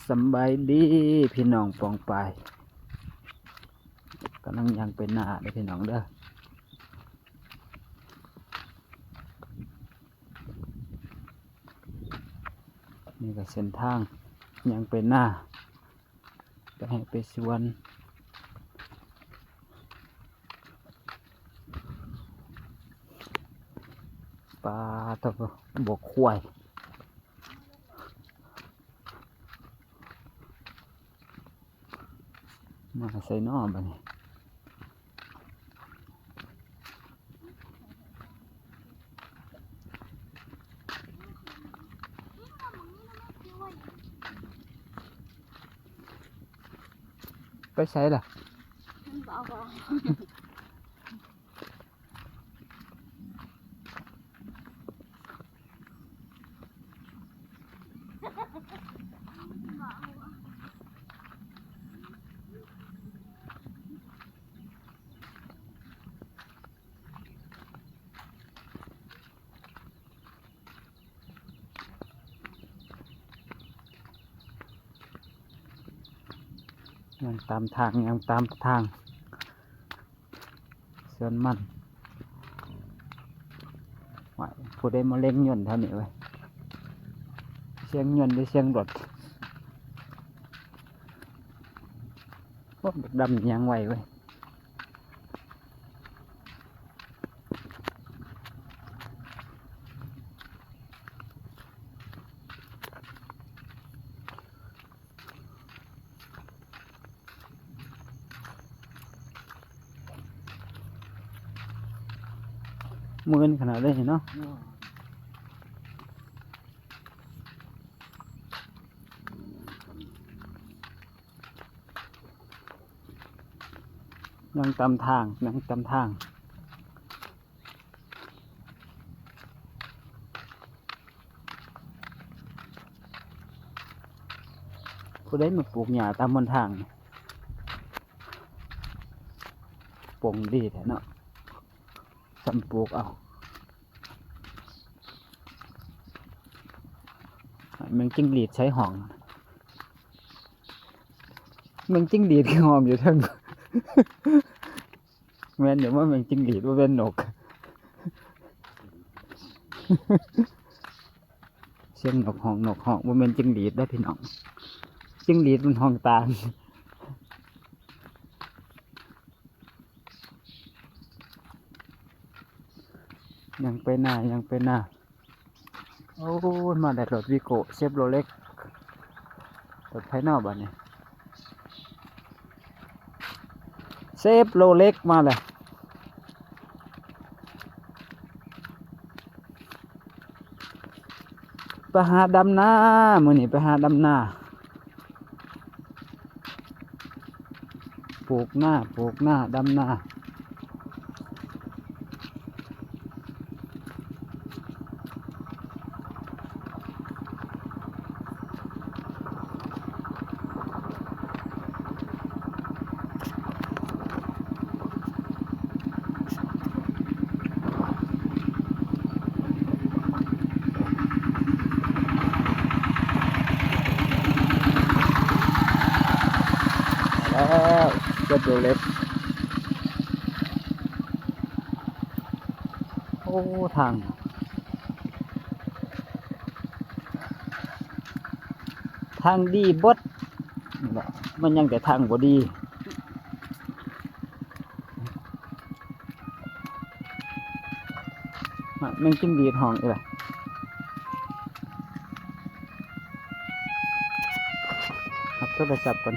ສຳບາຍດີພີ່ນ້ອງປ້ອງປາຍ, ກຳລັງຍ່າງໄປນາເດີພີ່ນ້ອງເດີ. ນີ້ກໍເສັ້ນທາງຍ່າງໄປນາ ໄປໄຮ່ໄປສວນ. ປາໂທ້ ບົວຄວາຍ ມາໃສນໍບັດນີ້? ໄປໃສລະ? ຍ່າງຕາມທາງ ຍ່າງຕາມທາງ ສວນມັນ. ຫວາຍ ຜູ້ໃດມາເລັ່ງຍົນແຖວນີ້ເວີຍ? ສຽງຍົນຫຼືສຽງລົດ? ໂອ້ ບັກດຳຍ່າງໄວເວີຍ. ມື່ນຂະໜາດເລີຍເນາະ. ຍັງຕາມທາງ ຍັງຕາມທາງ. ຜູ້ໃດມາປູກຫຍ້າຕາມຫົນທາງ? ປົ່ງດີແທ້ເນາະ ສ່ຳປູກເອົາ. ແມງຈິງຫຼີດໃສ່ຫ້ອງ ແມງຈິງຫຼີດຄືຮ້ອງຢູ່ເທິງ. ແມ່ນຢູ່ ບໍ່ແມ່ນຈິງຫຼີດ ບໍ່ແມ່ນນົກ. ສຽງນົກຮ້ອງ ນົກຮ້ອງ ບໍ່ແມ່ນຈິງຫຼີດເດີພີ່ນ້ອງ. ຈິງຫຼີດມັນຮ້ອງຕ່າງ. ຍ່າງໄປນາ ຍ່າງໄປນາ. ໂອ້ຍ ມາໄດ້ລົດວີໂກ້ ເຊບໂຣເລັກ. ລົດໃຜນໍບັດນີ້? ເຊບໂຣເລັກມາແລ້ວ. ໄປຫາດຳນາ ມື້ນີ້ໄປຫາດຳນາ. ປູກນາ ປູກນາ ດຳນາ. ແລ້ວ ເຊບໂຣເລັກ. ໂອ້ ທາງ ທາງດີເບິດ ແມ່ນຫຍັງແຕ່ທາງບໍ່ດີ. ມາ ແມງຈິງຫຼີດຮ້ອງອີກລະ. ຮັບໂທລະສັບກ່ອນ.